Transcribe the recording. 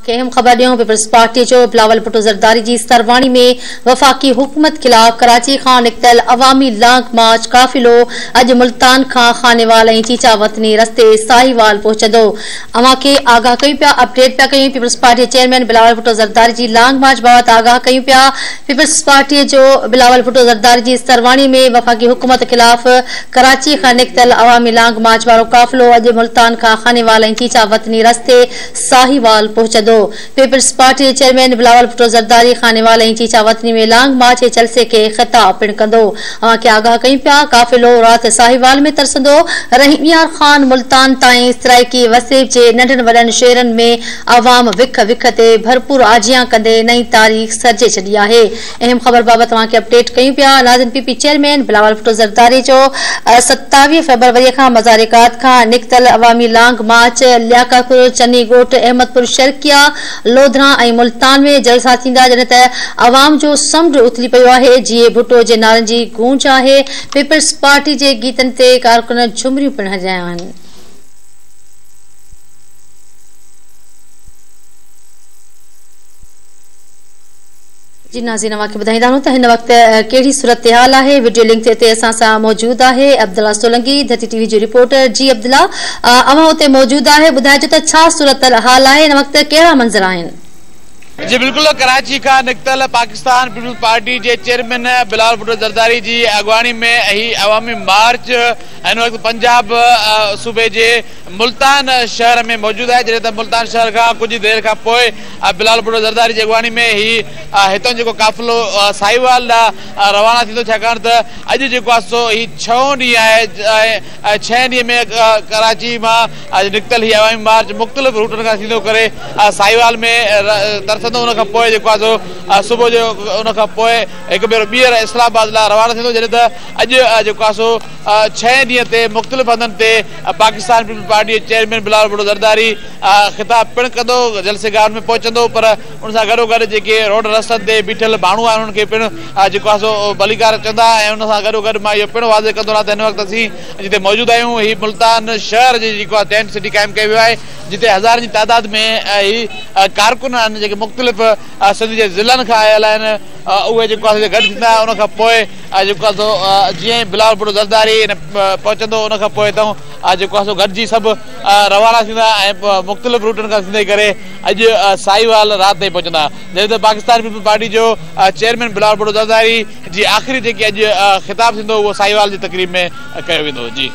کي اهم خبر ڏيون، پيپلز پارٽي جو بلاول ڀٽو زرداري جي سرواڻي ۾ وفاقي حڪومت خلاف ڪراچي کان نڪتل عوامي لانگ مارچ قافلو اڄ ملتان کان خانيوال ۽ چيچا وطني رستي ساهيوال پهچندو. اوهان کي آگاهه ڪيون پيا، اپڊيٽ پيا ڪيون، پيپلز پارٽي جي چيئرمين بلاول ڀٽو زرداري جي لانگ مارچ بابت آگاهه ڪيون پيا، پيپلز پارٽي جو بلاول ڀٽو زرداري جي سرواڻي ۾ وفاقي حڪومت خلاف ڪراچي کان نڪتل عوامي لانگ مارچ وارو قافلو اڄ ملتان کان خانيوال ۽ چيچا وطني رستي ساهيوال پهچندو. پيپلز پارٽي جي چيئرمين بلاول ڀٽو زرداري خانيوال ۽ چيچا وطني ۾ لانگ مارچ جي جلسي کي خطاب پڻ ڪندو. اوهان کي آگاهه ڪيون پيا، قافلو رات ساهيوال ۾ ترسندو. رحيم يار خان ملتان تائين سرائيڪي وسيب جي ننڍن وڏن شهرن ۾ عوام وک وک تي ڀرپور آجيان ڪندي نئين تاريخ سرجي ڇڏي آهي. اهم خبر بابت اوهان کي اپڊيٽ ڪيون پيا. ناظرين P P chairman Bilawal Bhutto Zardari جو 27 فيبروري کان مزار قائد کان نڪتل عوامي لانگ مارچ لياقتپور، چني ڳوٺ، احمدپور شرقيه، لوڌران ۽ ملتان ۾ جلسا ٿيندا جڏهن ته عوام جو سمنڊ اٿلي پيو آهي، جيئي ڀٽو جي نعرن جي گونج آهي، پيپلز پارٽي جي گيتن تي ڪارڪن جهمريون پڻ هنيا آهن. جي ناظرين اوهان کي ٻڌائيندا هلون ته هن وقت ڪهڙي صورتحال آهي وڊيو لنڪ تي اتي اسان سان موجود آهي عبدالله سولنگي ڌرتي ٽي وي جو رپورٽر جي عبدالله اوهان اتي موجود آهي ٻڌائجو ته ڇا صورتحال آهي هن وقت ڪهڙا منظر آهن. جي بلڪل ڪراچي کان نڪتل پاڪستان پيپلز پارٽي جي چيئرمين بلاول ڀٽو زرداري جي اڳواڻي ۾ هي عوامي مارچ هن وقت پنجاب صوبي جي ملتان شهر ۾ موجود آهي جڏهن ته ملتان شهر کان ڪجهه دير کان پوء بلاول ڀٽو زرداري جي اڳواڻي ۾ هي هتان جيڪو قافلو ساهيوال ڏانهن روانا ٿيندو ڇاڪاڻ ته اڄ جيڪو آهي سو هي ڇهون ڏينهن آهي ۽ ڇهين ڏينهن ۾ ڪراچي مان نڪتل هي عوامي مارچ مختلف روٽن کان ٿيندو ڪري ساهيوال ۾ ترسندو ان کان پوء جيڪو آهي سو صبح جو ان کان پوء هڪ ڀيرو ٻيهر اسلام آباد لاء روانو ٿيندو جڏهن ته اڄ جيڪو آهي سو ڇهين ڏينهن تي مختلف هنڌن تي پاڪستان پيپلز پارٽي جي چيئرمين بلاول ڀٽو زرداري خطاب پڻ ڪندو، جلسي گاهن ۾ پهچندو پر ان سان گڏوگڏ جيڪي روڊ رستن تي بيٺل ماڻهو آهن انهن کي پڻ جيڪو آهي سو ڀليڪار چوندا ۽ ان سان گڏوگڏ مان اهو پڻ واضح ڪندو رهان ته هن وقت اسين جتي موجود آهيون هي ملتان شهر جي جيڪو آهي ٽينٽ سٽي قائم ڪيو ويو آهي جتي هزارن جي تعداد ۾ هي ڪارڪن آهن جيڪي مختلف سنڌ جي ضلعن کان آيل آهن اهي جيڪو آهي گڏ ٿيندا ان کان پوء جيڪو آهي سو جيئن ئي بلاول ڀٽو زرداري پهچندو ان کان پوء هتان جيڪو آهي سو گڏجي سڀ روانا ٿيندا ۽ مختلف روٽن کان ٿيندي ڪري اڄ ساهيوال رات تائين پهچندا جڏهن ته پاڪستان پيپلز پارٽي جو چيئرمين بلاول ڀٽو زرداري جي آخري جيڪي اڄ خطاب ٿيندو اهو ساهيوال جي تقريب ۾ ڪيو ويندو جي.